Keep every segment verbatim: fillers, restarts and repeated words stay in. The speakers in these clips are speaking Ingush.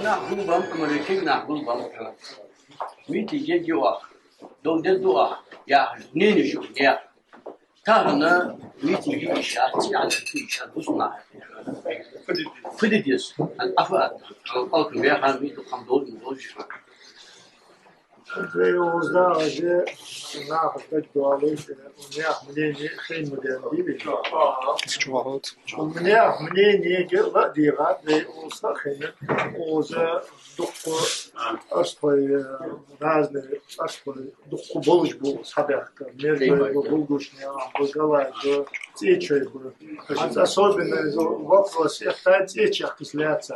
Нах гулбенна, Америкага нах гулбенна. Митинг ергья оаха, дов дергда оаха яхаш, мнени ю наьха. Тахан митинг йийша, цӀи Ӏадийша, бусалба наха. Фу де деза? Ӏафа атта. Алкам яхар митинг хӀама долаш, долаш. Вай укхаза дагӀаже нахах дагадоаллаш, наьха мнени хьайна ма дий вай. Чувахот. Наьха мнени ла а дийгӀад, вай укхаза хьайна, укхаза дукха орстхой, разные орстхой дукха болаш ба укхаза хьабаьхка. Мержой ба, булгушни ба, галай ба, цӀечой ба. ХӀанз особенно вопрос эхтай цӀечех кислятца.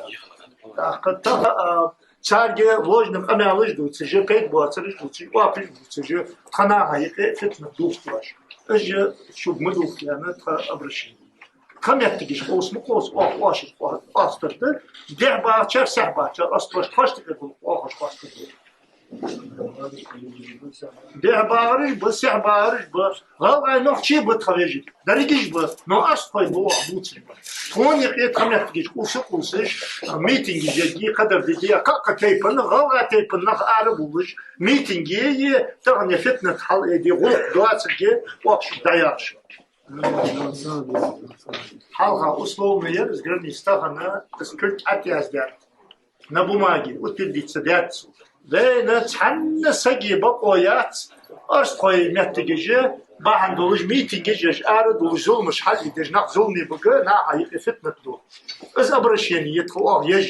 ТӀаккха тахан, а, царга ложный къамаьлаш дувцаш, пайда боацараш дувцаш, оапаш дувцаш, тха наха юкъе фитнат дувцаш. Уж шуга ма дувца аьнна тха обращени. Тха моттигаш къовса ма къовса, оаха оаш къо-, къоастар да. Дехьа багӀачар, сехьа багӀачар, орстхой тхоашта юкъе гулх, оаха оаш къоастар да. Дехьа багӀараш ба, сехьа багӀараш ба. ГӀалгӀай, нохчий ба тха вежарий. Дерригаш ба, но орстхой ба оаха бувцаш ба. Тхона юкъе тха моттигаш къовса, къовсаш, митингаш ергья, кхыдар дергда, кхы-кхы тайпан, гӀалгӀай тайпан нах ара а бувлаш, митинг е, е тахан фитнат хьалъайде, гӀулакх доацилга оаха шуга дӀаяхаш. Хьалха условно яр из граница, тахан из кулг тӀаяздаьд. На бумаге утвердиться даьд цо. Вайна цхьанне сага бокъо яц орстхой моттигаш бахьан долаш митингаш еш, ара а дуллаш, зуламаш хьалъайдеш, нах зуламе бага, наха юкъе фитнат ду. Из обращени я тха оаха еш.